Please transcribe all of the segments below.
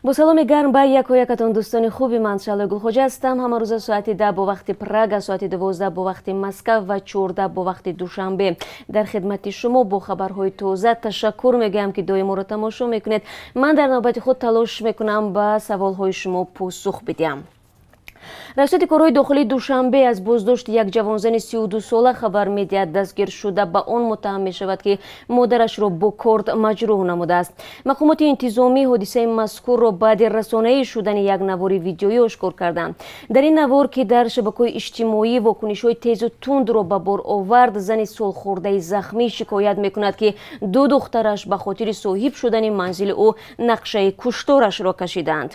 Бо саломи гарм ба якоякатон, дӯстони хуби ман. Шалои Гулхоҷа ҳастам. Ҳамарӯза соати 10 бо вақти Прага, соати 12 бо вақти Москав ва 14 бо вақти Душанбе дар хидмати шумо бо хабарҳои тоза. Ташаккур мегӯям, ки доим моро тамошо мекунед. Ман дар навбати худ талош мекунам, ба саволҳои шумо посух бидиҳам. Раёсати корҳои дохилии Душанбе аз боздошти як ҷавонзани 32сола хабар медиҳад. Дастгиршуда ба он муттаҳам мешавад, ки модарашро бо корд маҷрӯҳ намудааст. Мақомоти интизомӣ ҳодисаи мазкурро баъди расонаӣ шудани як навори видеоӣ ошкор карданд. Дар ин навор, ки дар шабакаҳои иҷтимоӣ вокунишҳои тезу тундро ба бор овард, зани солхӯрдаи захмӣ шикоят мекунад, ки ду духтараш ба хотири соҳиб шудани манзили ӯ нақшаи кушторашро кашидаанд.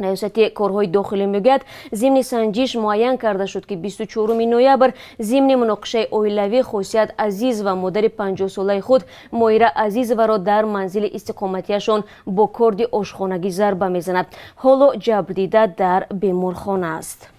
Раёсати корҳои дохилӣ мегӯяд, зимни санҷиш муайян карда шуд, ки 24 ноябр зимни муноқишаи оилавӣ Хосият Азизова модари 50-солаи худ Моира Азизоваро дар манзили истиқоматиашон бо корди ошхонагӣ зарба мезанад. Ҳоло ҷабрдида дар беморхона аст.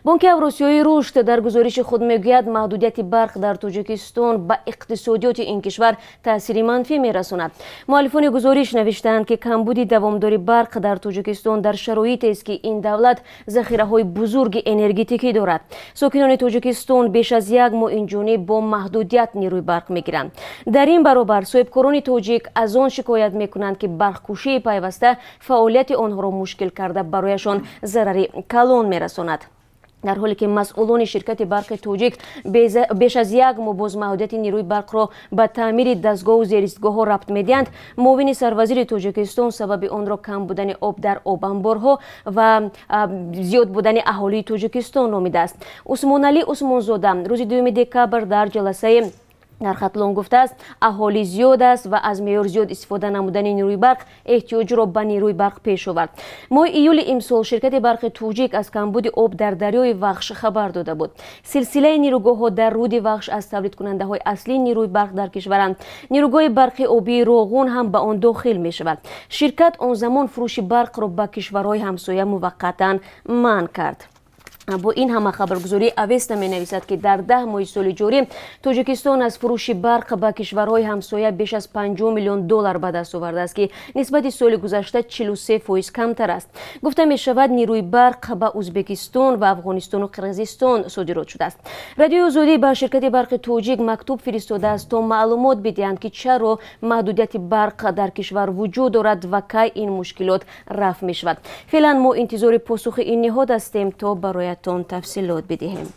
Бонки Авросиёии рушд дар гузориши худ мегӯяд, маҳдудияти барқ дар Тоҷикистон ба иқтисодиёти ин кишвар таъсири манфӣ мерасонад. Муаллифони гузориш навиштаанд, ки камбуди давомдори барқ дар Тоҷикистон дар шароитест, ки ин давлат захираҳои бузурги энергетикӣ дорад. Сокинони Тоҷикистон беш аз як моҳ инҷониб бо маҳдудият нерӯи барқ мегиранд. Дар ин баробар соҳибкорони тоҷик аз он шикоят мекунанд, ки барқкушии пайваста фаъолияти онҳоро мушкил карда, барояшон зарари калон мерасонад. Дар ҳоле ки масъулони ширкати барқи тоҷик беш аз як моҳ боз маҳдудияти нерӯи барқро ба таъмири дастгоҳу зеристгоҳҳо рабт медиҳанд, муовини сарвазири Тоҷикистон сабаби онро кам будани об дар обанборҳо ва зиёд будани аҳолии Тоҷикистон номидааст. Усмоналӣ Усмонзода рӯзи 2 декабр дар ҷаласаи дар Хатлон гуфтааст, аҳолӣ зиёд аст ва аз меъёр зиёд истифода намудани нерӯи барқ эҳтиёҷро ба нерӯи барқ пеш овард. Моҳи июли имсол ширкати барқи тоҷик аз камбуди об дар дарёи Вахш хабар дода буд. Силсилаи нерӯгоҳҳо дар руди Вахш аз тавлидкунандаҳои аслии нерӯи барқ дар кишваранд. Нерӯгоҳи барқи обии Роғун ҳам ба он дохил мешавад. Ширкат он замон фурӯши барқро ба кишварҳои ҳамсоя муваққатан манъ кард. Бо ин ҳама, хабаргузории Авеста менависад, ки дар 10 моҳи соли ҷорӣ Тоҷикистон аз фурӯши барқ ба кишварҳои ҳамсоя беш аз 50 миллион доллар ба даст овардааст, ки нисбати соли гузашта 43% камтар аст. Гуфта мешавад, нерӯи барқ ба Ӯзбекистон ва Афғонистону Қирғизистон содирот шудааст. Радиои Озодӣ ба ширкати барқи тоҷик мактуб фиристодааст, то маълумот бидиҳанд, ки чаро маҳдудияти барқ дар кишвар вуҷуд дорад ва кай ин мушкилот рафъ мешавад. Феълан мо интизори посухи ин ниҳод ҳастем, то бароятон тафсилот бидиҳем.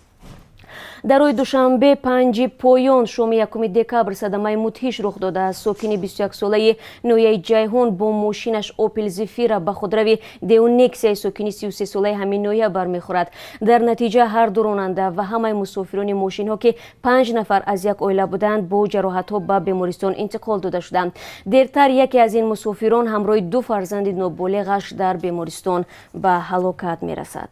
Дар роҳи Душанбе Панҷи поён шоми 1 декабр садамаи мудҳиш рух додааст. Сокини 21-солаи ноҳияи Ҷайҳун бо мошинаш Опел Зефира ба худрави Деу Нексияи сокини 33-солаи ҳамин ноҳия бармехӯрад. Дар натиҷа ҳар ду ронанда ва ҳамаи мусофирони мошинҳо, ки панҷ нафар аз як оила буданд, бо ҷароҳатҳо ба бемористон интиқол дода шуданд. Дертар яке аз ин мусофирон ҳамроҳи ду фарзанди ноболиғаш дар бемористон ба ҳалокат мерасад.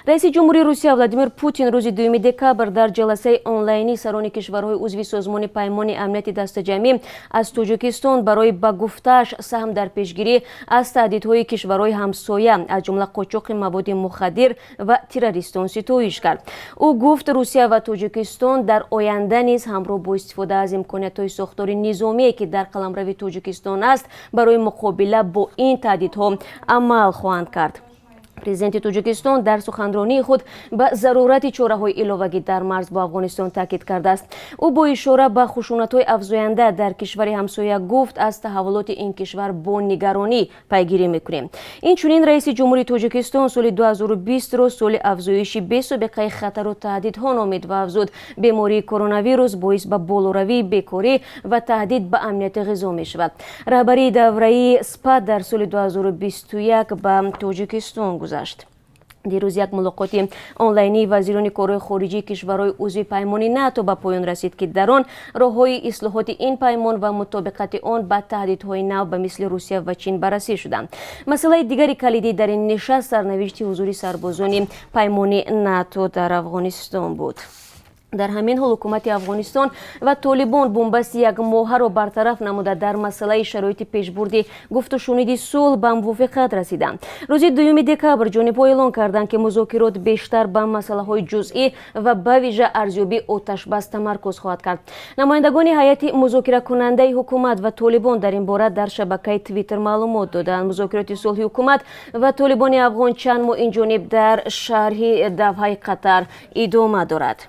Раиси ҷумҳурии Русия Владимир Путин рӯзи 2 декабр дар ҷаласаи онлайнии сарони кишварҳои узви Созмони Паймони Амнияти Дастаҷамъӣ аз Тоҷикистон барои, ба гуфтааш, саҳм дар пешгирӣ аз таҳдидҳои кишварҳои ҳамсоя, аз ҷумла қочоқи маводи мухаддир ва террористон, ситоиш кард. Ӯ гуфт, Русия ва Тоҷикистон дар оянда низ ҳамроҳ бо истифода аз имкониятҳои сохтори низомие, ки дар қаламрави Тоҷикистон аст, барои муқобила бо ин таҳдидҳо амал хоҳанд кард. Президенти Тоҷикистон дар суханронии худ ба зарурати чораҳои иловагӣ дар марз бо Афғонистон таъкид кардааст. Ӯ бо ишора ба хушунатҳои афзоянда дар кишвари ҳамсоя гуфт, аз таҳаввулоти ин кишвар бо нигаронӣ пайгирӣ мекунем. Инчунин раиси ҷумҳури Тоҷикистон соли 2020-ро соли афзоиши бесобиқаи хатару таҳдидҳо номид ва афзуд, бемории коронавирус боис ба болоравии бекорӣ ва таҳдид ба амнияти ғизо мешавад. Раҳбарии давраи СПА дар соли 2021 ба Тоҷикистон гузашт. Дирӯз як мулоқоти онлайнии вазирони корҳои хориҷии кишварҳои узви паймони НАТО ба поён расид, ки дар он роҳҳои ислоҳоти ин паймон ва мутобиқати он ба таҳдидҳои нав ба мисли Русия ва Чин баррасӣ шуданд. Масъалаи дигари калидӣ дар ин нишаст сарнавишти ҳузури сарбозони паймони НАТО дар Афғонистон буд. Дар ҳамин ҳол ҳукумати Афғонистон ва Толибон бунбасти якмоҳаро бартараф намуда, дар масъалаи шароити пешбурди гуфтушуниди сулҳ ба мувофиқат расиданд. Рӯзи 2 декабр ҷонибҳо эълон карданд, ки музокирот бештар ба масъалаҳои ҷузъӣ ва ба вижа арзёбии оташбас тамаркуз хоҳад кард. Намояндагони ҳайати музокиракунандаи ҳукумат ва Толибон дар ин бора дар шабакаи Твиттер маълумот доданд. Музокироти сулҳи ҳукумат ва Толибони афғон чанд моҳ инҷониб дар шаҳри Давҳаи Қатар идома дорад.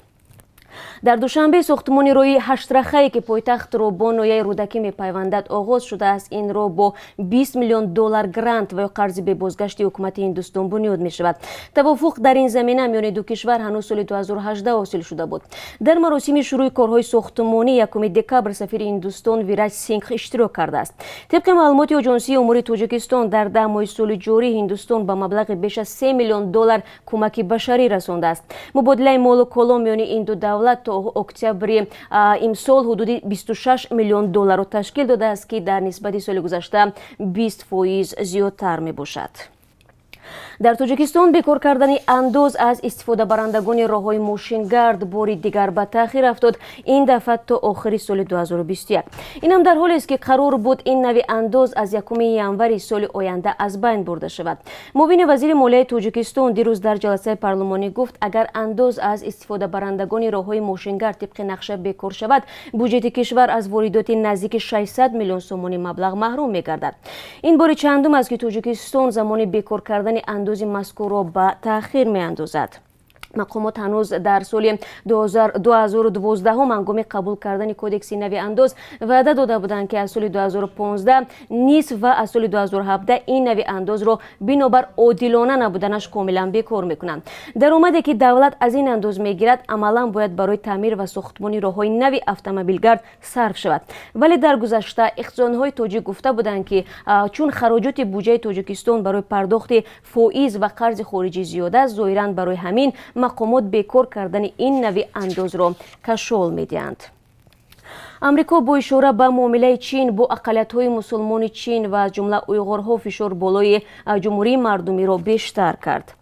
Дар Душанбе сохтмони роҳи ҳаштрахае, ки пойтахтро бо ноҳияи Рӯдакӣ мепайвандад, оғоз шудааст. Ин роҳ бо 20 миллион доллар грант ва ё қарзи бебозгашти ҳукумати Ҳиндустон бунёд мешавад. Тавофуқ дар ин замина миёни ду кишвар ҳанӯз соли 2018 ҳосил шуда буд. Дар маросими шурӯъи корҳои сохтмонӣ 1 декабр сафири Ҳиндустон Вираҷ Сингх иштирок кардааст. Тибқи маълумоти Оҷонсии умури Тоҷикистон, дар 10 моҳи соли ҷорӣ Ҳиндустон ба маблағи беш аз 3 миллион доллар кӯмаки башарӣ расондааст. Мубодилаи молу коло миёни ин ду давлат то октябри имсол ҳудуди 26 миллион долларро ташкил додааст, ки дар нисбати соли гузашта 20% зиёдтар мебошад. Дар Тоҷикистон бекор кардани андоз аз истифодабарандагони роҳҳои мошингард бори дигар ба таъхир афтод, ин дафъа то охири соли 2021. Инам дар ҳолест, ки қарор буд ин нави андоз аз 1 январи соли оянда аз байн бурда шавад. Муовини вазири молияи Тоҷикистон дирӯз дар ҷаласаи парлумонӣ гуфт, агар андоз аз истифодабарандагони роҳҳои мошингард тибқи нақша бекор шавад, буҷети кишвар аз воридоти наздики 600 миллион сомонӣ маблағ маҳрум мегардад. Ин бори чандум аст, ки Тоҷикистон замони бекор кардани андози мазкурро ба таъхир меандозад. Мақомот ҳанӯз дар соли 2012 ҳангоми қабул кардани кодекси нави андоз ваъда дода буданд, ки аз соли 2015 нисф ва аз соли 2017 ин нави андозро бинобар одилона набуданаш комилан бекор мекунанд. Даромаде, ки давлат аз ин андоз мегирад, амалан бояд барои таъмир ва сохтмони роҳҳои нави автомобилгард сарф шавад. Вале дар гузашта иқтисоддонҳои тоҷик гуфта буданд, ки чун хароҷоти буҷаи Тоҷикистон барои пардохти фоиз ва қарзи хориҷӣ зиёд аст, зоҳиран барои ҳамин мақомот бекор кардани ин нави андозро кашол медиҳанд. Амрико бо ишора ба муомилаи Чин бо ақаллиятҳои мусулмони Чин ва аз ҷумла уйғурҳо фишор болои Ҷумҳурии Мардумиро бештар кард.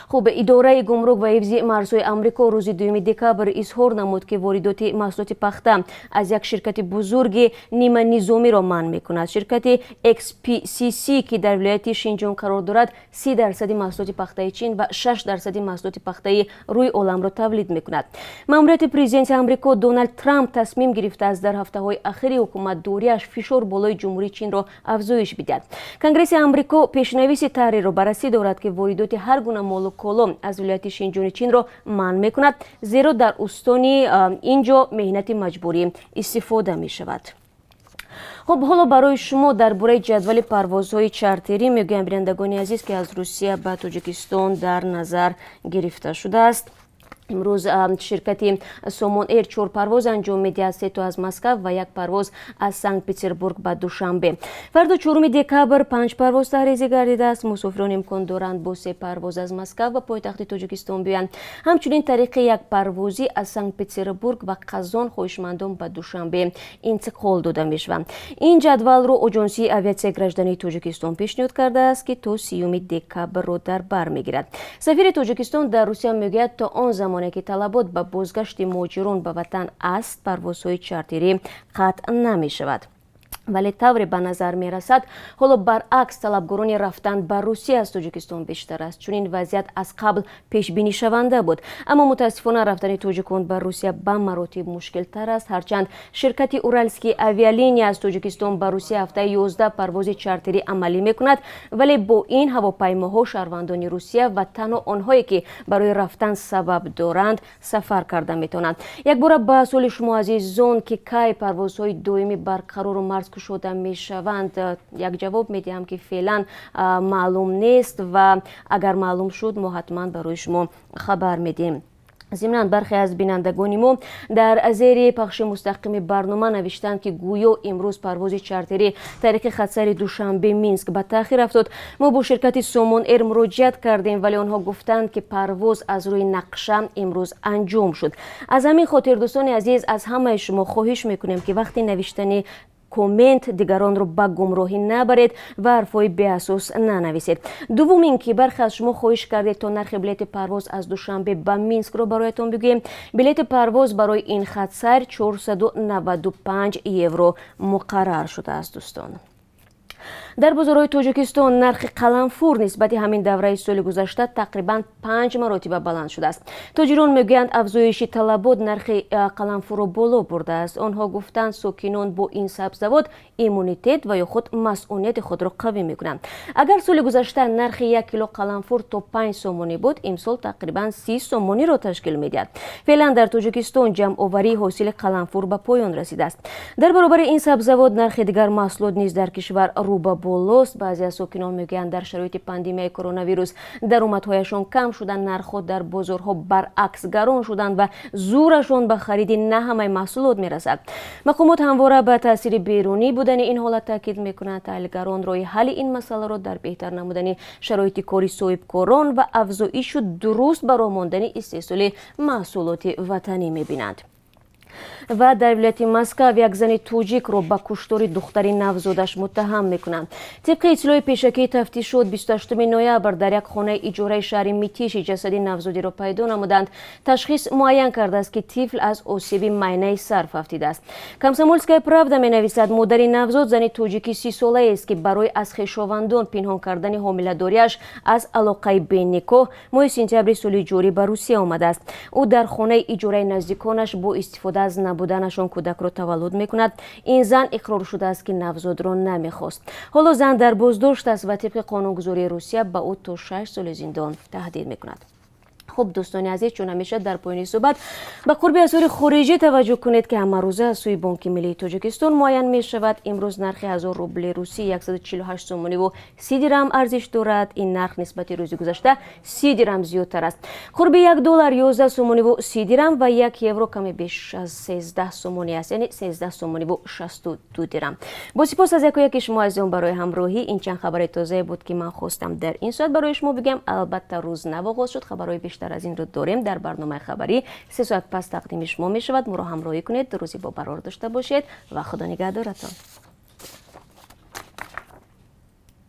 Хуб, идораи гумрук ва ҳифзи марзҳои Амрико рӯзи 2 декабр изҳор намуд, ки воридоти маҳсулоти пахта аз як ширкати бузурги ниманизомиро манъ мекунад. Ширкати XPCC, ки дар вилояти Шинҷон қарор дорад, 30% маҳсулоти пахтаи Чин ва 6% маҳсулоти пахтаи рӯи оламро тавлид мекунад. Маъмурияти президенти Амрико Доналд Трамп тасмим гирифтааст дар ҳафтаҳои ахири ҳукуматдориаш фишор болои Ҷумҳурии Чинро афзоиш бидиҳад. Конгресси Амрико пешнависи таҳриро баррасӣ дорад, ки воридоти ҳар гуна молу коло аз вилояти Шинҷони Чинро манъ мекунад, зеро дар устони ин ҷо меҳнати маҷбурӣ истифода мешавад. Хуб, ҳоло барои шумо дар бораи ҷадвали парвозҳои чартерӣ мегӯям, бинандагони азиз, ки аз Русия ба Тоҷикистон дар назар гирифта шудааст. Имрӯз ширкати Сомон Эйр чор парвоз анҷом медиҳад: се то аз Москав ва як парвоз аз Санкт Петербург ба Душанбе. Фардо, 4 декабр, панҷ парвоз таҳризӣ гардидааст. Мусофирон имкон доранд бо се парвоз аз Москав ба пойтахти Тоҷикистон биёянд. Ҳамчунин тариқи як парвозӣ аз Санкт Петербург ва Қазон хоҳишмандон ба Душанбе интиқол дода мешаванд. Ин ҷадвалро Оҷонсии авиатсияи граждании Тоҷикистон пешниҳод кардааст, ки то 30 декабрро дар бар мегирад. Сафири Тоҷикистон дар Русия мегӯяд, то он замоне ки талабот ба бозгашти муҳоҷирон ба ватан аст, парвозҳои чартерӣ қатъ намешавад. Вале тавре ба назар мерасад, ҳоло баръакс, талабгорони рафтан ба Русия аз Тоҷикистон бештар аст. Чунин вазъият аз қабл пешбинишаванда буд, аммо мутаассифона рафтани тоҷикон ба Русия ба маротиб мушкилтар аст. Ҳарчанд ширкати Уральские авиалинии аз Тоҷикистон ба Русия ҳафтаи 11 парвози чартерӣ амалӣ мекунад, вале бо ин ҳавопаймоҳо шаҳрвандони Русия ва танҳо онҳое, ки барои рафтан сабаб доранд, сафар карда метавонанд. Якбора ба суоли шумо, азизон, ки кай парвозҳои доимӣ барқарору марз кушода мешаванд, як ҷавоб медиҳам, ки феълан маълум нест ва агар маълум шуд, мо ҳатман барои шумо хабар медиҳем. Зимнан, бархе аз бинандагони мо дар зери пахши мустақими барнома навиштанд, ки гӯё имрӯз парвози чартерӣ тариқи хатсайри Душанбе Минск ба таъхир афтод. Мо бо ширкати Сомон Эйр муроҷиат кардем, вале онҳо гуфтанд, ки парвоз аз рӯи нақша имрӯз анҷом шуд. Аз ҳамин хотир, дӯстони азиз, аз ҳамаи шумо хоҳиш мекунем, ки вақти навиштани Коммент дигаронро ба гумроҳӣ набаред ва ҳарфҳои беасос нанависед. Дуввум ин ки бархе аз шумо хоҳиш кардед, то нархи билети парвоз аз Душанбе ба Минскро бароятон бигӯем. Билети парвоз барои ин хатсайр 495 евро муқаррар шудааст. Дӯстон, дар бозорҳои Тоҷикистон нархи қаламфур нисбати ҳамин давраи соли гузашта тақрибан 5 маротиба баланд шудааст. Тоҷирон мегӯянд, афзоиши талабот нархи қаламфурро боло бурдааст. Онҳо гуфтанд, сокинон бо ин сабзавот иммунитет ва ё худ масъунияти худро қавӣ мекунанд. Агар соли гузашта нархи 1 кило қаламфур то 5 сомонӣ буд, имсол тақрибан 30 сомониро ташкил медиҳад. Феълан дар Тоҷикистон ҷамъоварии ҳосили қаламфур ба поён расидааст. Дар баробари ин сабзавот нархи дигар маҳсулот низ дар кишвар рӯ ба болост. Баъзе аз сокинон мегӯянд, дар шароити пандемияи коронавирус даромадҳояшон кам шуданд, нархҳо дар бозорҳо баръакс гарон шуданд ва зӯрашон ба хариди на ҳамаи маҳсулот мерасад. Мақомот ҳамвора ба таъсири берунӣ будани ин ҳолат таъкид мекунанд. Таҳлилгарон роҳи ҳалли ин масъаларо дар беҳтар намудани шароити кори соҳибкорон ва афзоишу дуруст ба роҳ мондани истеҳсоли маҳсулоти ватанӣ мебинанд. Ва дар вилояти Москав як зани тоҷикро ба куштори духтари навзодаш муттаҳам мекунанд. Тибқи иттилои пешакии тафтишот, 28 ноябр дар як хонаи иҷораи шаҳри Митиши ҷасади навзодиро пайдо намуданд. Ташхис муайян кардааст, ки тифл аз осеби майнаи сар фавтидааст. «Комсомольская правда» менависад, модари навзод зани тоҷики 30-солаест, ки барои аз хешовандон пинҳон кардани ҳомиладориаш аз алоқаи беникоҳ моҳи сентябри соли ҷорӣ ба Русия омадааст. Ӯ дар хонаи иҷораи наздиконаш бо истифода аз набуданашон кӯдакро таваллуд мекунад. Ин зан иқрор шудааст, ки навзодро намехост. Ҳоло зан дар боздошт аст ва тибқи қонунгузории Русия ба ӯ то 6 соли зиндон таҳдид мекунад. Хуб, дӯстони азиз, чун ҳамеша дар поёни суҳбат ба қурби асъори хориҷӣ таваҷҷӯҳ кунед, ки ҳамарӯза аз сӯи Бонки Миллии Тоҷикистон муайян мешавад. Имрӯз нархи 1000 рубли русӣ 148 сомониву 30 дирам арзиш дорад. Ин нарх нисбати рӯзи гузашта 30 дирам зиёдтар аст. Қурби 1 доллар 11 сомониву 30 дирам ва 1 евро каме беш аз 13 сомонӣ аст, яъне 13 сомониву 62 дирам. Бо сипос аз яку яки шумо азизон барои ҳамроҳӣ. Ин чанд хабари тозае буд, ки ман хостам дар ин соат барои шумо бигӯям. Албатта, рӯз нав оғоз шуд, хабарҳои бештар аз инро дорем. Дар барномаи хабарӣ 3 соат пас тақдими шумо мешавад. Моро ҳамроҳӣ кунед. Рӯзи бобарор дошта бошед ва Худо нигаҳдоратон.